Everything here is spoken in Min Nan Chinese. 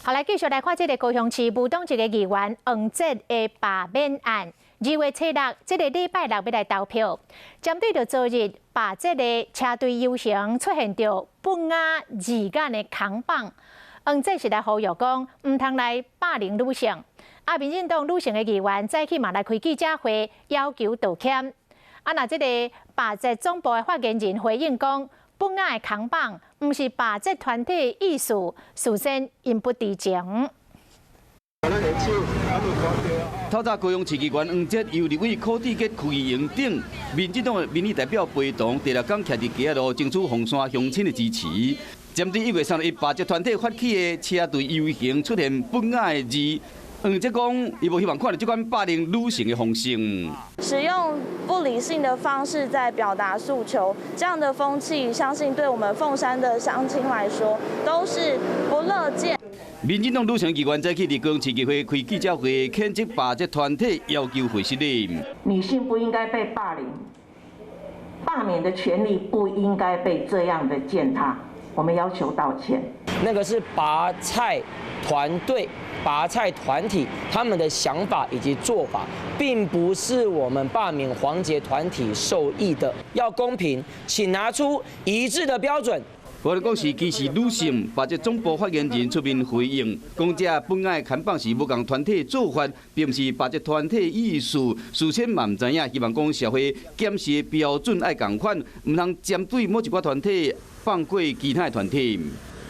好，來繼續來看這个高雄市無黨籍的議員黃捷的罷免案。2月初6，這个禮拜六欲來投票。針對著昨日罷捷的車隊遊行出現著不雅字眼的扛棒，黃捷是來呼籲講，毋通來霸凌女性。啊，民進黨女性的議員早起嘛來開記者會，要求道歉。啊，若這个罷捷總部的發言人回應講，不雅的扛棒毋是罷捷團體的意思，事先𪜶不知情。透早高雄市議員黃捷由立委柯志杰區議員等民進黨的民意代表陪同，第六工徛佇街仔路爭取鳳山鄉親的支持。針對1月31罷捷團體發起的車隊遊行出現不雅的字，黃捷講，伊無希望看著這款霸凌女性的風聲。使用不理性的方式在表達訴求，這樣的風氣，相信對我們鳳山的鄉親來說都是不樂見。民進黨女性議員早起佇高雄市議會開記者會，譴責罷捷團體要求會失禮。女性不應該被霸凌，罷免的權利不應該被這樣的踐踏。我們要求道歉。那個是拔菜團隊、拔菜團體他們的想法以及做法，並不是我們罷免黃捷團體授意的。要公平，請拿出一致的標準。無論講是歧視女性，罷捷總部發言人出面回應，講這不雅看板是無仝團體做法，並毋是罷捷團體意思。事先嘛毋知影，希望講社會檢視標準愛仝款，毋通針對某一寡團體放過其他團體。